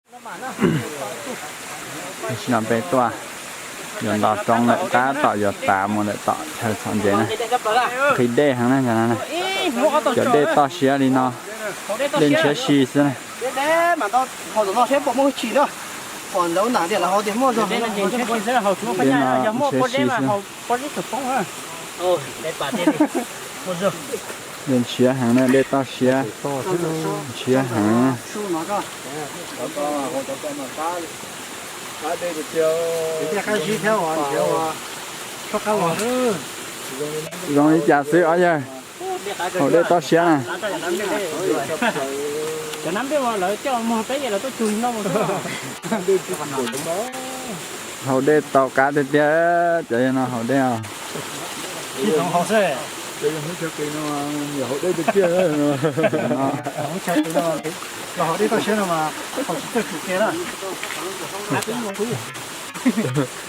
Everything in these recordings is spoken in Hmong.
Tam sim no peb tuaj yuav nto roob lawm, tab tom yuav tav mus lawm tom chaw txhom ntses na. Nqhis dej heev na, cov dej toj siab li no, dej ntshiab si xwb na. Dej no ntshiab si xwb. Dej ntshiab heev na, dej toj siab ntshiab heev. Zoo li cas xwb os yawg? Haus dej toj siab na. Haus dej tau qab tiag tiag, cov yawg no haus dej os.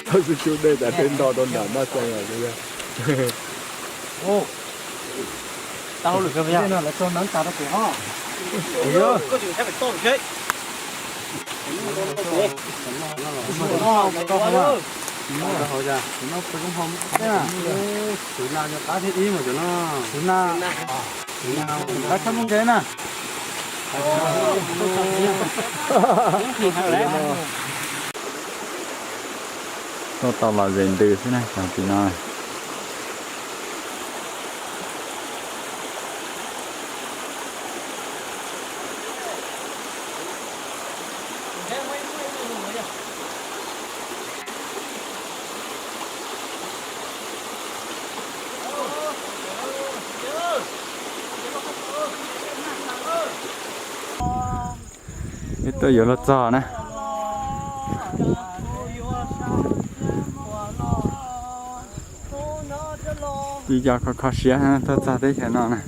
Tau xub xub dej tas dej nto rau nram Maj Xeeb lawm. Tuaj tau los zes ntws xwb na, cov tim no. Peb tuaj yuav luag txog na. Ib co kho kho siab tuaj txog teb chaws no na.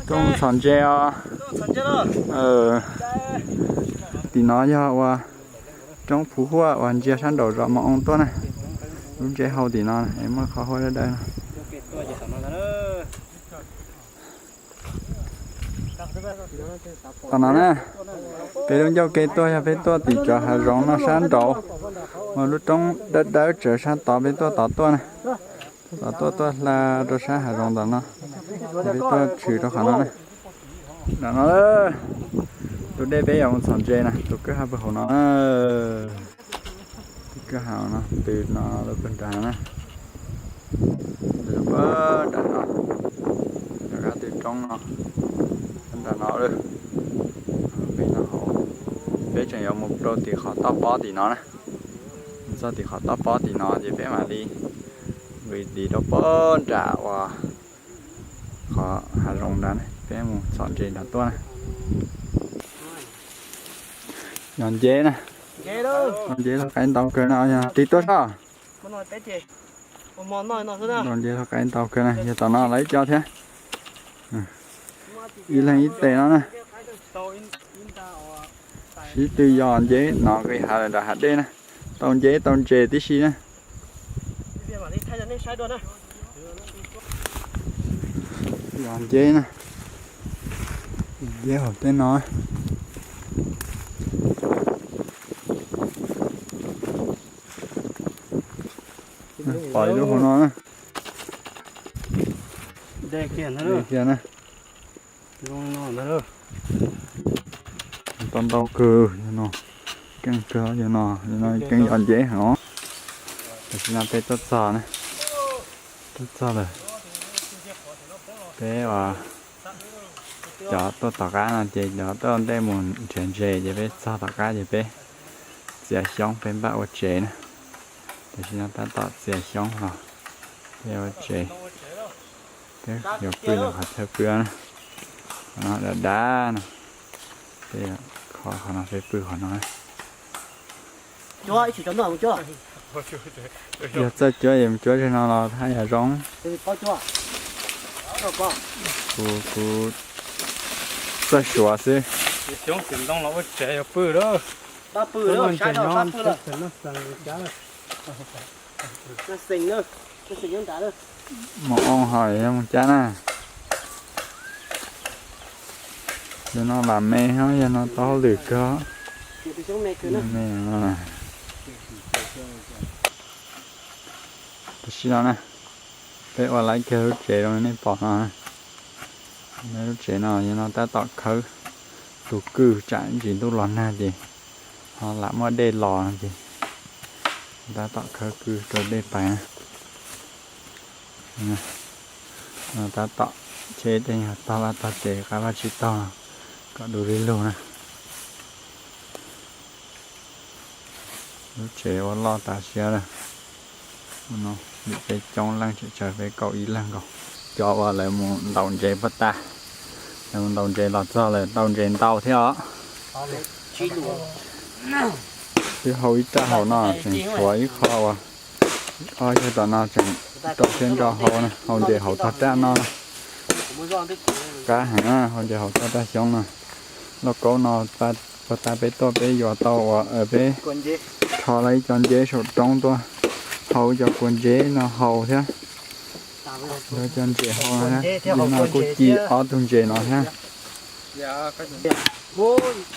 Tuaj mus txhom ntses os. Tim no yog ua roob Phuv Huaj uas ntsia sab nraum zos Mos Oo tuaj na. Lub ntsej hau tim no es muaj qhov huaj dawb dawb no. Tom no na, peb lub ncauj ke tuaj yog peb tuaj tim cov hav zoov no sab nraud, muaj lub roob dawb dawb tsawv sab tod peb tuaj tod tuaj na. Tuaj tod tuaj tuaj hla rau sab hav zoov tom no, peb tuaj tshwm rau qhov no na. Nram no, tus dej peb yuav mus txhom ntses na, tus kwj ha pw hauv no na. Tus kwj ha no, tus no lub pawg nrad na. Tus pawg nrad no, nram qab tus roob no, nram no lawm. Peb no hauv, peb tseem yuav mus rau tim qhov toj pob tim no na. Mus txog tim qhov toj pob tim no ces peb mam li nqis tiv rau pab nram uas qhov hav zoov nrad na, peb mus txhom ntses nrad tuaj na. Yog nceb na, nceb los qaib ntau kawg no, yog tig tuaj soj. Nceb los qaib ntau kawg na, yog tom no los ib co thiab. Ib leeg ib tes no na. Sib tw yos nceb no nqis hav lawm nram hav dej na. Tau nceb tau ntses tib si na. Yos nceb na. Nceb hauv tej no. Pom ib lub hauv no na. Dej kiag na. Tau ntau kawg no, keej kawg no, no keej yos nceb heev os. Tam sim no peb tuaj txog na, tuaj txog lawm. Peb cov tuaj tom qab no ces cov tuaj ntej mus nrhiav ntses ces peb txog tom qab ces peb txiav xyoob peb npaj ua tsev na. Tam sim no tab tom txiav xyoob los peb ua tsev. Peb yuav pw rau qhov chaw pw na, qhov no dav dav no, peb kho qhov no peb pw qhov no. Yog txawj cuab es mus cuab ze no los haj yam zoo. Kuv, kuv txawj suav xwb. Xyoob txiav ntoo los ua tsev yog pw lawm. Pab pw lawm, saib no pab pw lawm. Xeev no xeev li cas lawm. Mus oo hos yog mus cab na. Yog no vam me hos, yog no tau hauj lwm kawg. Tam sim no na, peb ua laib kiag lub tsev rau nej pom no. Lub tsev no yog no tab tom khawb tus kwj tsam ntsis ntuj los nag ces ho lam muaj dej los no ces tab tom khawb kwj rau dej pais na. Tab tom cheb tej nyuag tog vaj tog tsev, qab vaj tsib taug kom du li lug na. Lub tsev ua loj tas siab lawm. Ua no vim peb coob leej tseem tsawg, peb kaum ib leeg nkaus. Cov uas lawv mus ntaus ntses puag ta, lawv mus ntaus ntses los txog lawm, ntaus ntses ntau thiab os. Twb hau ib raj hauv no tseem tshuav ib qho uas ob yawg tom no tseem rau siab ntso hau na, hau ntses hauv tog raj no na. Qab heev na, hau ntses hauv tog raj xyoob no. Lauj kaub no puag ta peb tuaj peb yuav tau uas peb rho lawm ib co nceb saum roob tuaj hau ib co kua ntses no hau thiab. Yuav cov ntses hau no, yog no kuj ci ob tug ntses no thiab.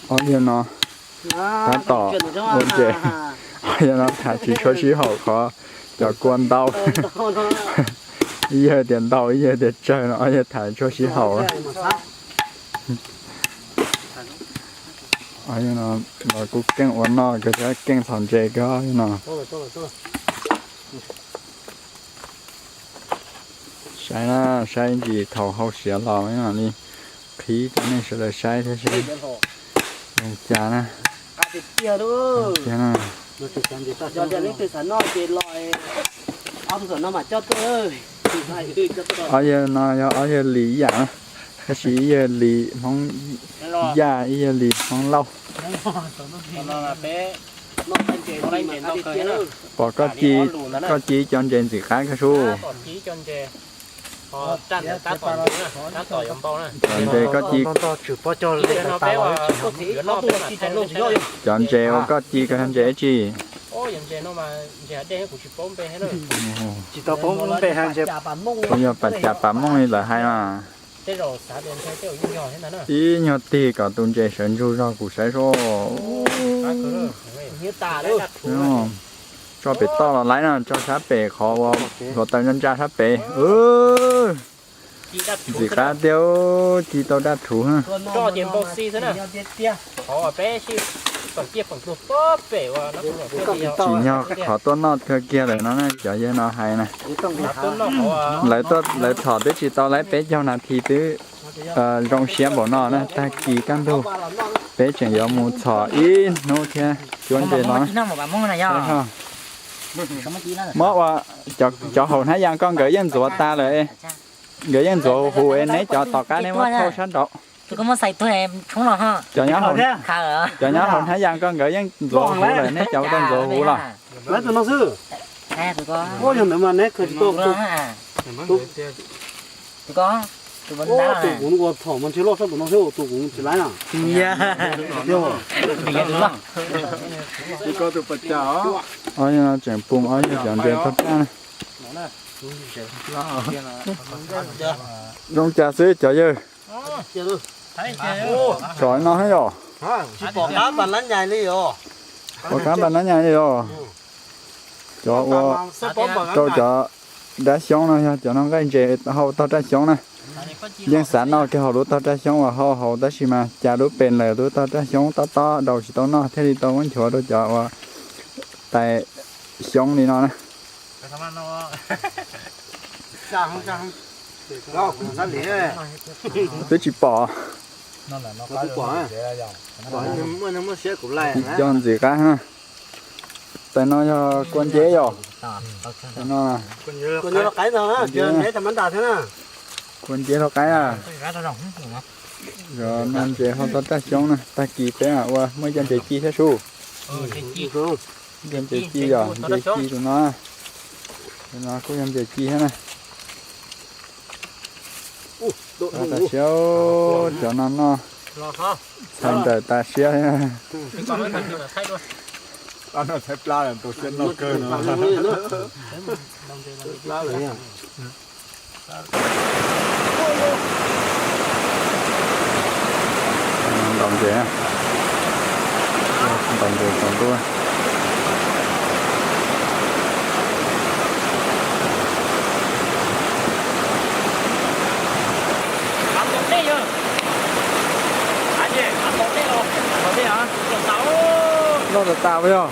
Ob yawg no tab tom ua ntses, ob yawg no tham tsis tshua sib haum qhov cov kua ntau. Ib yawg tias ntau, ib yawg tias tsawg no, ob yawg tham tsis tshua sib haum. Los kuj keej ua noj kawg thiab keej thov ntses kawg no. Saib na, saib ntsis thaum hau siav los li qhib rau nej sawv daws saib thiab seb zoo cas na. Ob yawg no yog ob yawg Lis ib yam na, tab sis ib yawg Lis Hmoob Yaj, ib yawg Lis Hmoob Lauj. Pom koj ci, koj ci cov ntses ntxim qab kawg sub. Cov ntses koj ci, cov ntses uas koj ci koj yog ntses dab tsi? Kuj yog pas cas pas mooj li lawv hais mas. Ib nyuag tig kom tus ntses sawv ntsug zog kuv saib sub. Tso pem toj los laib no, tso sab pem qhov uas hluav taws ntsa ntsa sab pem. Ntxim qab tiag, ci tau dab thuv. Tsis nyog qhov tuaj noj kawg kiag lawm no na, cov yawg no hais na. Lawv txhom twb tsis tau laib peb caug nas this twb zoo siab npaum no na, tag kis kaj ntug peb tseem yuav mus txhom ib hnub thiab cuab ntses los. Muab ua cov haus hnab yas ko nkawd yeej ntxuav tas lawm, nkawd yeej ntxuav huv huv es neb cov tom qab neb muab thauj sab nraud. Cov nyob haus hnab yas ko nkawd yeej ntxuav huv lawm, neb cov ua tau ntxuav huv los? Ob yawg tseem pum ob yawg cov ntses tog raj na. Zoo cas xwb cov yawg. Tsom no thiab yom. Ua qab npaj nab nyas li os. Cov ua rau cov dab xyoob no yog cov no nqaij ntses hau tog raj xyoob na. Yeej xav noj kiag hauv lub tog raj xyoob uas hau hauv tab sis mas cas lub pes lawm lub tog raj xyoob tob tob daus tsis tau noj thiaj li tau muab nchuav rau cov uas tais xyoob li no na. Twb tsis pom. Cov ntxim qab na. Tais no yog kua nceb yom. Kua nceb lau qaib na. Yog noj ntses hau tog raj xyoob na, tag kis peb mam ua muaj ib co ntses ci thiab sub. Ib co ntses ci yom, ntses ci tus no. Tus no kuj yog ntses ci thiab na. Tag siab, cov no noj txhais ntawm tas siab thiab. Ob no thaib plab lawm, tau siab noj kawg no. Ntaus ntses, ntaus ntses tsaus ntuj. Noj tas tas puas yog?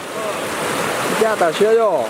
Ncaj tas siab yog.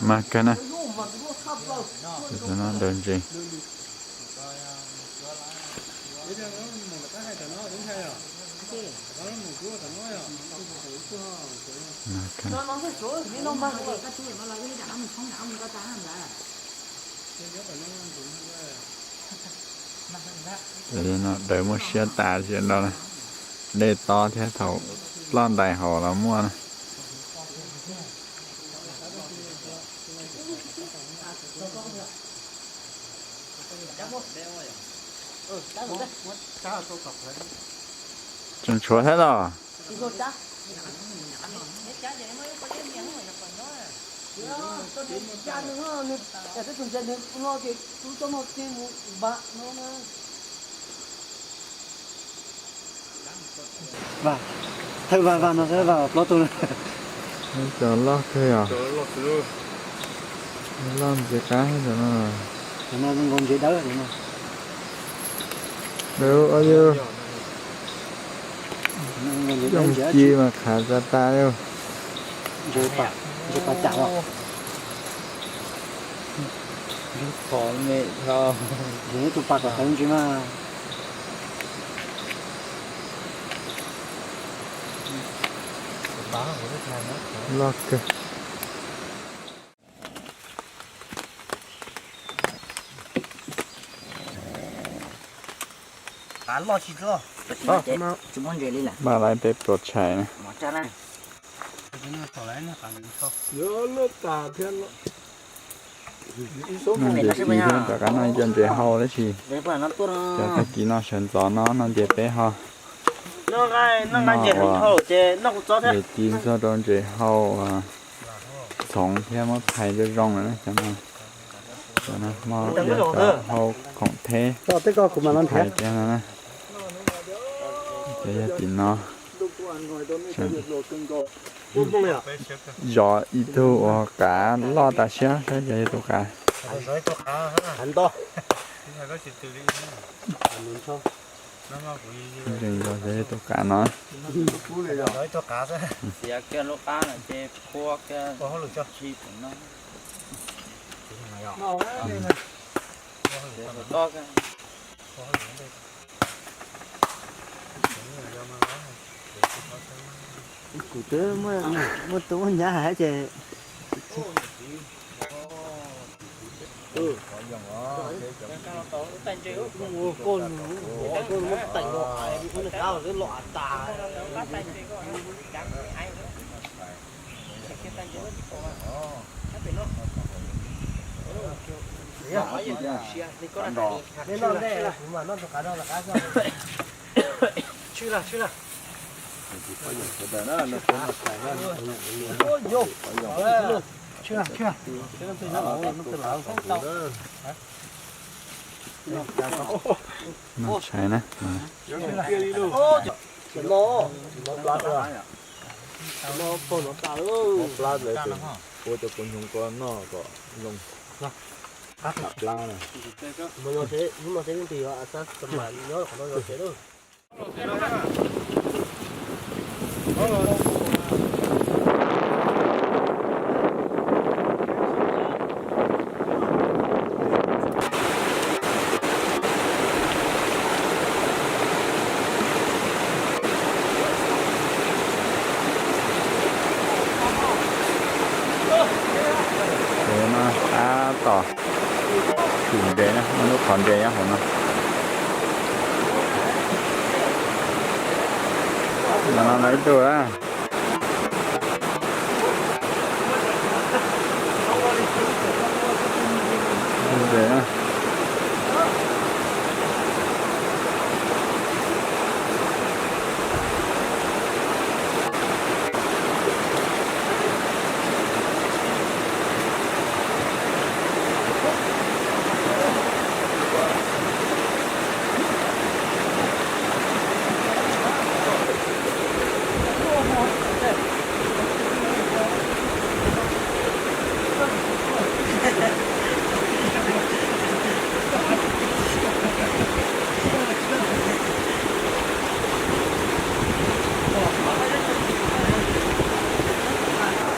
Mag kawg na. Tus no daws ntses. Mag kawg. Ces li no daws muaj siab tas li no na. Dej tob thiab thaum ploj ntais hauv los muaj na. Tseem tshuav thiab los? Thawj vas, vas no, vas plaub tug na. Cov loj kawg yom. Loj ntxim qab cov no. Cov no zoo nkaus ntses dawb no. Dawb, yooj ci mas khav tas tas li. Ntses pas cas os. Ntses me dhau. Ntses tus pas kom tawv ntsis mas. Loj kawg. Npaj lawv peb pluas tshais na. Noj ntses kis thiab rov qab noj ib co ntses hau tab sis cov tag kis no sawv ntxov no noj ntses peb ho. Noj ua ntses ci txog rau ntses hau txhoov thiab muab phais zoo zoo lawm na cov no. Cov no hmo ib co hau khoom theb phais kiag no na. Ces yog tim no zov ib tug uas qav loj tas siab saib xyov yog tus qav. Zov xyov yog tus qav no. Kuv twb muaj tus muaj nyab hais ces Noj tshais na. Mob plab lawv ua cov kua nyoog ko noj kom zoo. Plab na. tom, tsis ntev na, muaj lub qhov ntev nyob hauv no. No no ib tug na.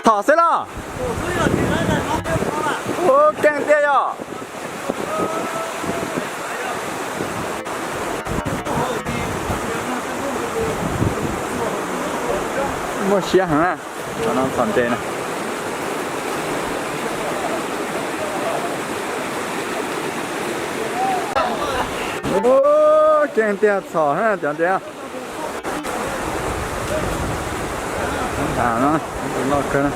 Thom xwb los. Ua keej tiag yog. Muaj siab heev na. Cov no txom ntse na. Ua keej tiag, txhom na cov ntses. Loj kawg.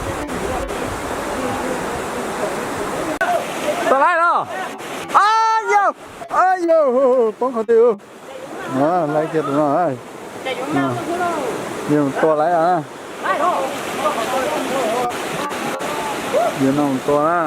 Tua laib los. Ab yau, ab yau, poob qhov twg. Laib kiag tus no. Yus tua laib. Yus no tua na.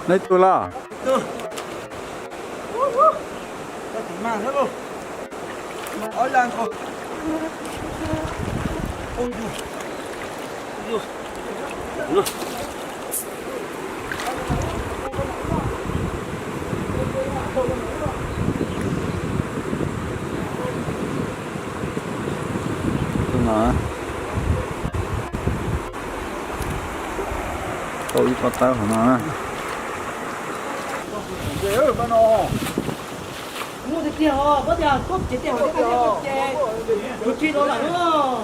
Neb tus los. Tau ib pob tawb hauv no na. Muaj tiag tiag os, koj tias koj tsev tiag, koj tias koj tsev, tus tsis los lawm.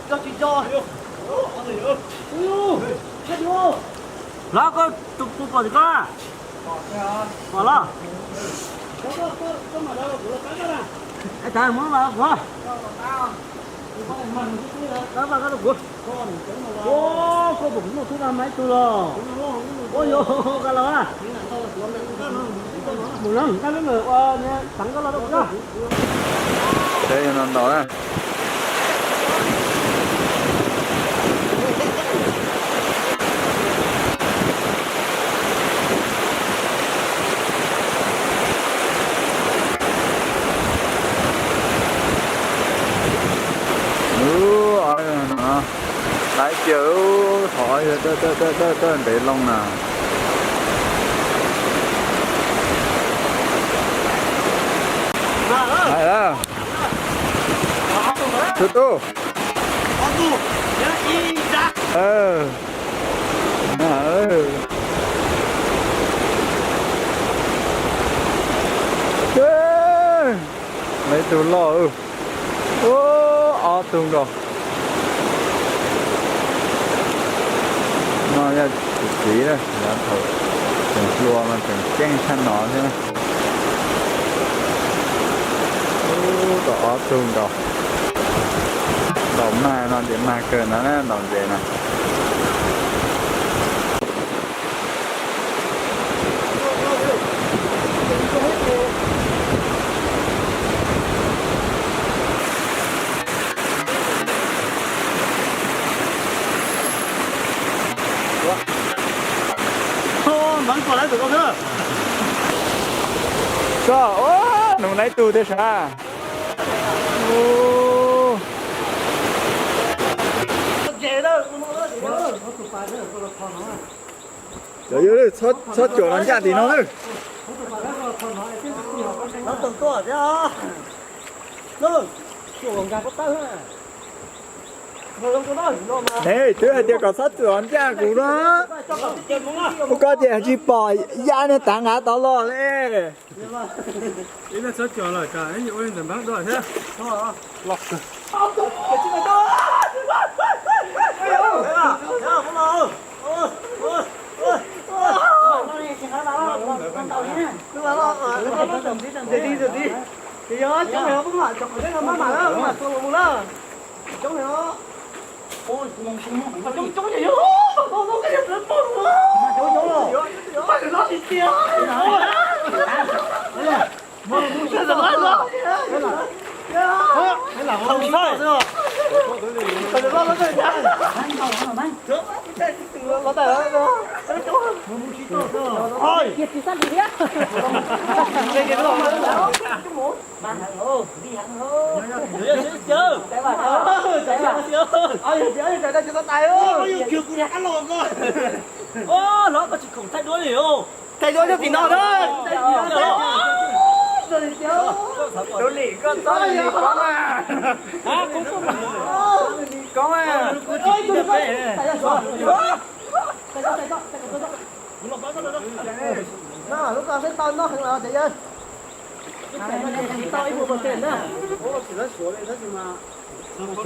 Koj tsis tso. Los koj tus pom tsis koj. Pom los. Ai tas muab los kuv. Koj los kuv. Ua, koj pom kuv muaj tub rau maib tug los. Ua yuav ka los. Mus no, koj peb mus ua teev koj los rau kuv. Peb no ntaus na. Thaib kiag, thov yog tawm ntev loo na. Hais lawm. Tus tub. Lawv tus loj, ob tug nkaus. No yog txiv txiv na, yav thaum tseem hluas mas tseem ceeb tshaj no thiab na. Ub, tau ob tug nkaus. Ntaus mag no ces mag kawg no na, ntaus ntses na. Koj, ub, nug lawv tug thiab sav. Cov yawg, txhob cuam los ncaj tim no na. Ne, twb hais tias kom txhob cuam los ncaj kuv no. Ua koj ces tsis pom ya niag tav nqav tod los li. Thaij duab cov tim no na. Tus lim koob, tus lim koob. Lub ko seb tau noj heev los cov yawg. Tsis tau ib puas percent na. No, ib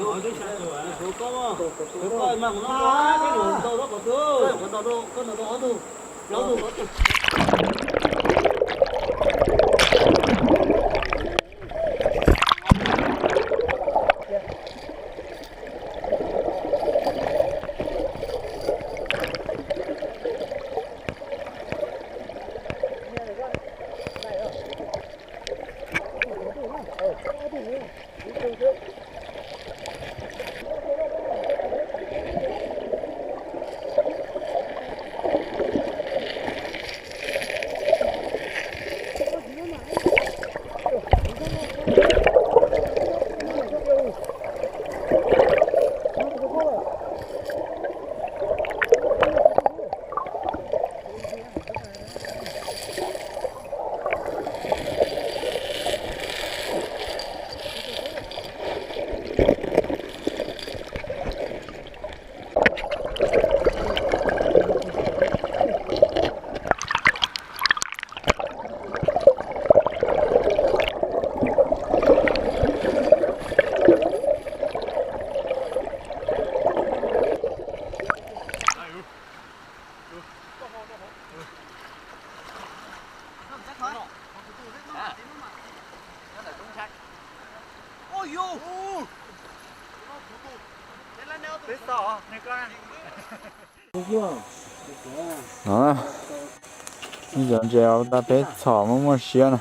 cov ntses uas tau peb txhom muaj muaj siab na,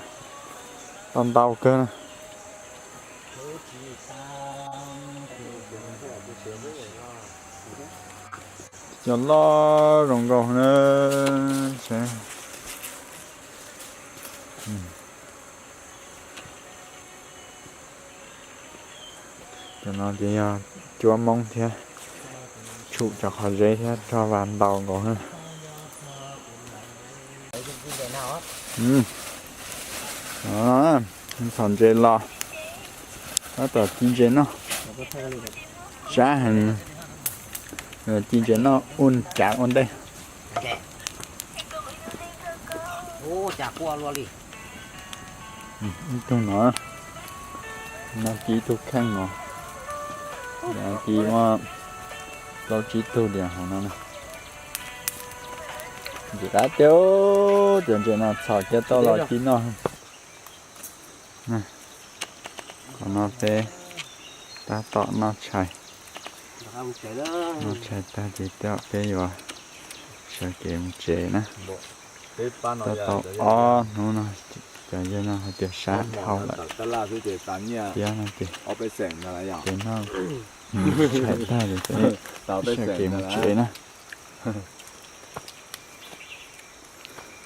tau ntau kawg na. Cov loj zoo nkauj na. Cov no ces yog cuab moob thiab. Tshum cov qhov zeb thiab rog vas ntau nkaus. Txhom ntses los, tab tom ci ntses noj. Sab heev, ci ntses noj ua cav ua ntej. Ib tug no, no ci ib tug kheej no, ci muaj plaub tsib tug diam hauv no. Ntxim qab tiag, cov ntses no txhom kiag tau los ci noj. Qhov no peb tab tom noj tshais, noj tshais tag ces peb yuav sawv kev mus tsev na. Tab tom ob hnub no, cov yawg no hais tias sab dhau lawm, tiab no ces peb noj tshais tag ces peb sawv kev mus tsev na.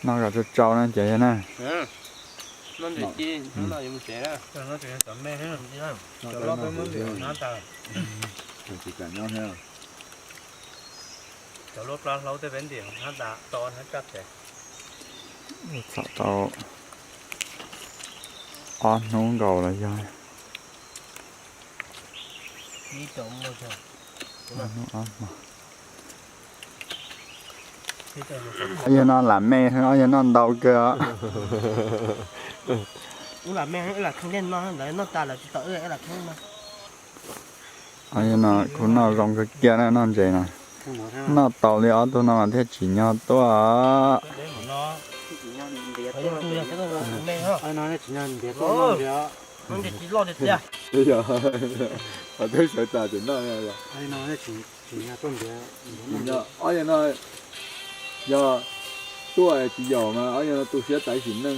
Noj kom tsau tsau na cov yawg na. Txhom tau ob hnub nkaus los yog. Ob yawg no lam me, ob yawg noj ntau kawg. Ob yawg no kuj noj zoo kawg kiag na, noj ntses na. Noj tau li ob tug no mas thiaj tsim nyog tuaj. Ob yawg no yog tuaj tsis yaum mas ob yawg no tu siab taiv sim neej.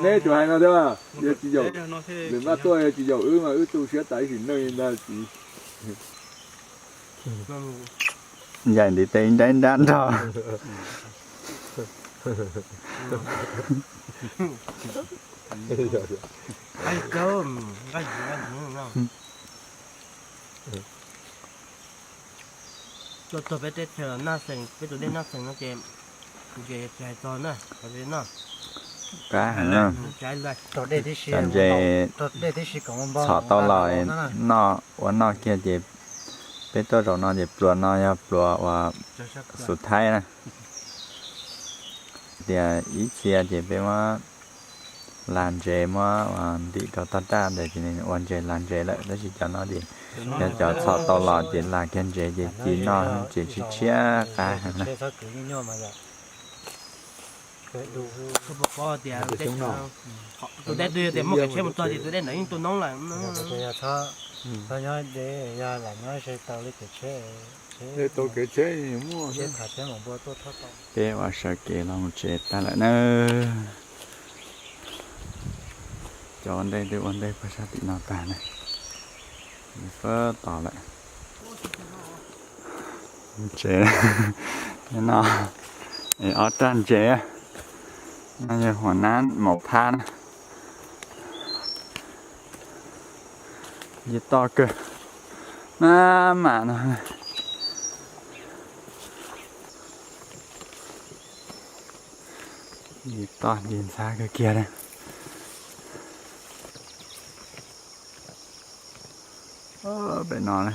Neb tsuas hais no thiab, yog tsis yaum, nws maj tuaj yog tsis yaum wb mas wb tu siab taiv sim neej li ntag txiv. Yaim ntiv tes ib nrab ib nrab nrog. Tuaj txog peb teb chaws Naj Xees, peb tus dej Naj Xees no ces, ces tsis hais txog na, qhov no. Qab heev na. Cov ntses txhom tau los noj, ua noj kiag ces peb tuaj zaum no ces pluas no yog pluas uas xus thaib na. Tias ib txhia ces peb muab lag ntses muab ntim rau toj raj ntawd ces nws ua ntses lag ntses lawm, tab sis cov no ces yog cov txhom tau los ces lag kiag ntses ces ci noj ces tshiab tshiab qab heev na. Tus dej twg tias muaj kev tsheb mus txog ces tus dej ntawd yeej tuaj noob lawm. Peb ua sawv kev los mus tsev tag lawm na. Cov ua ntej twb ua ntej puag sab tim no tag na, fab tos lawm. Tsev no, ob raj ntses, no yog huam nab maum phab na. Nce toj kawg, maj mam no. Nce toj nce ntxhab kawg kiag li. Pem no na.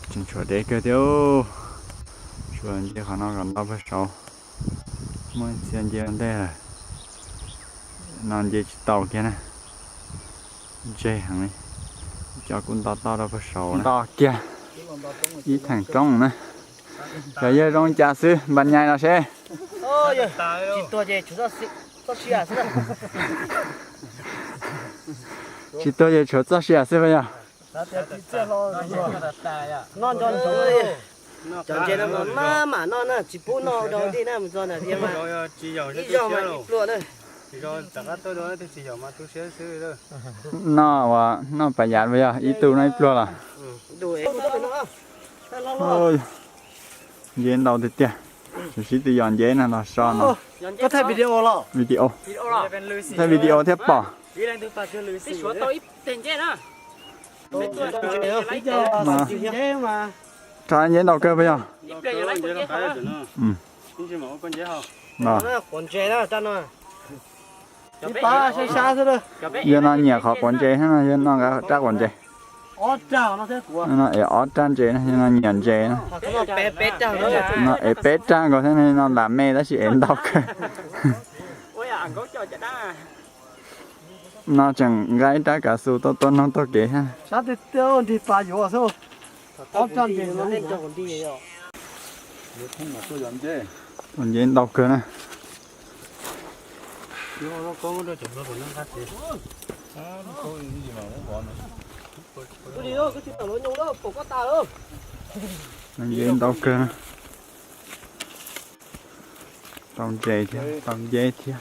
Tseem tshuav deb kawg thiab, tshuav nce qhov no kom nto puag saud. Muaj ib txhia nce ua ntej lawm, no nce tsis tau kiag na. Ntseg heev li, cov kuj nto toj rau puag saud, nto kiag ib theem roob na. Cov yawg zoo li cas xwb npas nyais los seb. Tsis tuag ces tshuav txoj sia xwb. Tsis tuag ces tshuav txoj sia xwb puas yog? Cov ntses no mas maj mam noj na, tsis pub noj ua dog dig na, mus txog ntawm tias mas ib zaug mas ib pluag na. Noj uas noj pas yav yog ib tug noj ib pluag los. Nceb ntau tiag tiag. Tab sis twb yog nceb no los so no. Video. Thaij video thiab pom. Rov nceb ntau kawg puas yog? Yog no nyiam qhov quav ntses no, yog no nqa rab quav ntses. No es ob rab ntses no, yog no nyiam ntses no. No es peb rab nkaus thiab no, lam me tab sis es ntau kawg. No tseem nqa ib rab kav xu tuaj tuaj noog taug kev thiab. Tus nceb ntau kawg na. Tus nceb ntau kawg na. Tau ntses thiab tau nceb thiab.